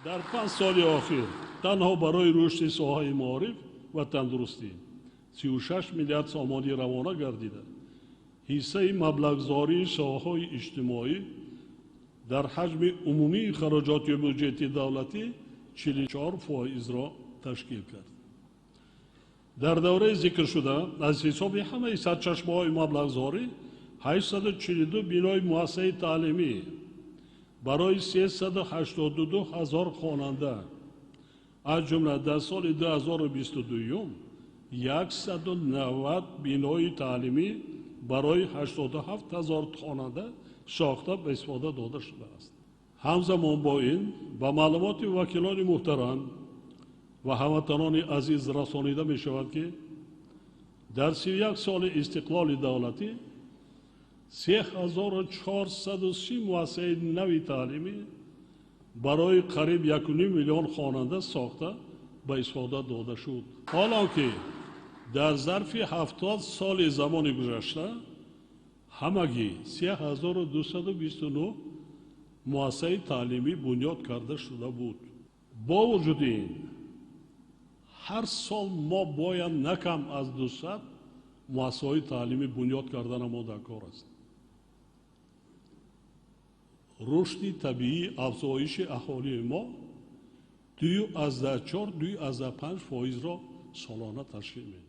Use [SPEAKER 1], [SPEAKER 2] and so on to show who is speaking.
[SPEAKER 1] Дар 5 соли охир танҳо барои рушди соҳаи маориф ва тандурустӣ 36 миллиард сомонӣ равона гардида, ҳиссаи маблағгузории соҳаҳои иҷтимоӣ дар ҳаҷми умумии хароҷоти буҷети давлатӣ 44%-ро ташкил кард. Дар давраи зикршуда аз ҳисоби ҳамаи сарчашмаҳои маблағгузорӣ 842 бинои муассисаи таълимӣ барои 382 ҳазор хонанда, аз ҷумла дар соли 2022 190 бинои таълимӣ барои 87 ҳазор хонанда сохта ба истифода дода шудааст. Ҳамзамон бо ин ба маълумоти вакилони муҳтарам ва ҳамватанони азиз расонида мешавад, ки дар 31 соли истиқлоли давлатӣ 3430 муассисаи нави таълимӣ барои қариб 1,5 миллион хонанда сохта ба истифода дода шуд. Ҳоло ки дар зарфи 70 соли замони гузашта ҳамагӣ 3229 муассисаи таълимӣ бунёд карда шуда буд. Бо вуҷуди ин ҳар сол мо бояд на кам аз 200 муассисаҳои таълимӣ бунёд кардан мо дар кор аст. Рушди табиии афзоиши аҳолии мо 2,4-2,5%-ро солона ташкил медиҳад.